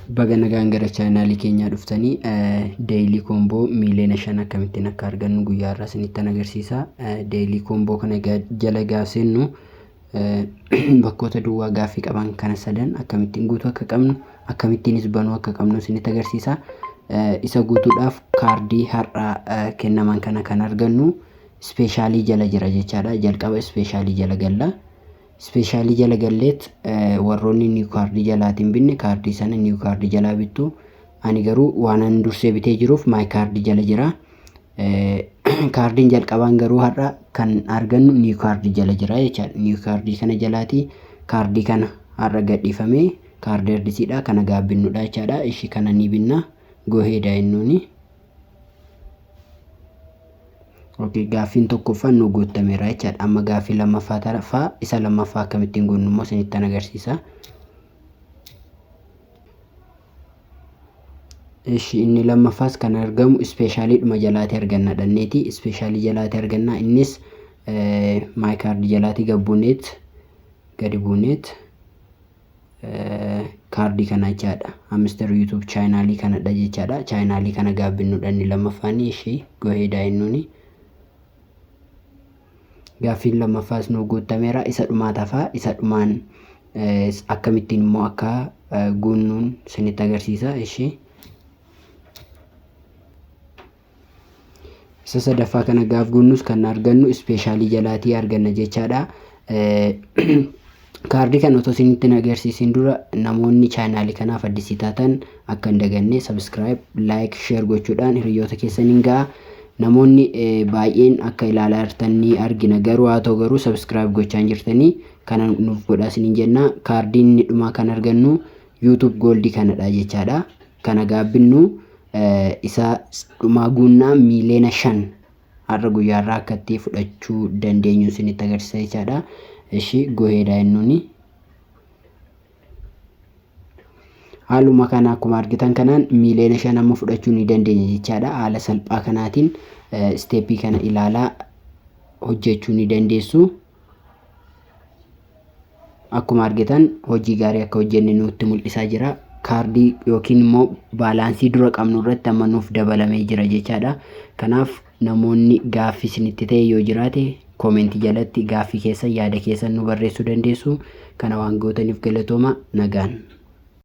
Baga nagaan gara chaanaalii keenyaa dhuftanii daily combo miiliyoona 5 akkamittiin akka argannu guyyaa har'aa isinittan agarsiisa. Daily combo kana jala gaaf seennu bakkoota duwwaa gaaffii qaban kana sadan akkamittiin guutuu akka qabnu akkamittiinis banuu akka qabnu isinitti agarsiisa. Isa guutuudhaaf kaardii har'a kennaman kana kan argannu ispeeshaalii jala jira jechaadha. Jalqaba ispeeshaalii jala galla. Ispeeshaalii jala galleet warroonni niiw kaardii jalaatiin binne kaardii sana niiw kaardii jalaa bittu. Ani garuu waanan dursee bitee jiruuf maay kaardii jala jira. Kaardiin jalqabaan garuu har'a kan argannu niiw kaardii jala jira jechaadha. Niiw kaardii kana jalaatii kaardii kana har'a gadhiifamee kaardii ardisiidha kana gaabbinnudha jechaadha. Ishii kana ni binna goheedaa jennuuni. Okay, gaaffiin tokkoffaan nu guutameera jechaadha. Amma gaaffii lammaffaa taraffaa isa lammaffaa akkamittiin guunnu immoo isinittan agarsiisa. Ishi inni lammaffaas kan argamu ispeeshaaliidhuma jalaati arganna dhanneeti. Ispeeshaalii jalaati arganna. Innis maay kaardii jalaati gad buuneet gadi buuneet kaardii kana jechaadha. Hamster YouTube chaanaalii kanadha jechaadha. Chaanaalii kana gaabbinnuudha inni lammaffaan ishii goheedaa jennuuni. Gaaffiin lammaffaas nu guutameera. Isa dhumaa tafaa. Isa dhumaan akkamittiin immoo akka guunnuun isinitti agarsiisa. Ishii. Isa sadaffaa kana gaaf guunnus kan argannu ispeeshaalii jalaatii arganna jechaadha. Kaardii kana otoo isinitti hin agarsiisin dura namoonni chaanaalii kanaaf addisii taatan akka hin daganne subscribe, like, share gochuudhaan hiriyoota keessaniin ga'a. Namoonni baay'een akka ilaalaa jirtan ni argina garuu haa ta'u garuu subscribe gochaa hin jirtanii kana nuuf godhaa isiniin jenna. Kaardiin inni dhumaa kan argannu YouTube Gold kanadha jechaadha. Kana gaabbinnu isa dhumaa guunnaa miiliyoona 5 har'a guyyaa irraa akka itti fudhachuu dandeenyu isinitti agarsiisa jechaadha. Ishi goheedha jennuuni. Haaluma kana akkuma argitan kanaan miiliyoona 5 amma fudhachuu ni dandeenya jechaadha. Haala salphaa kanaatiin isteeppii kana ilaalaa hojjechuu ni dandeessu. Akkuma argitan hojii gaarii akka hojjenne nutti mul'isaa jira. Kaardii yookiin immoo baalaansii dura qabnu irratti amma nuuf dabalamee jira jechaadha. Kanaaf namoonni gaaffii isinitti ta'e yoo jiraate koomentii jalatti gaaffii keessan yaada keessan nu barreessuu dandeessu. Kana waan gootaniif galatooma nagaan.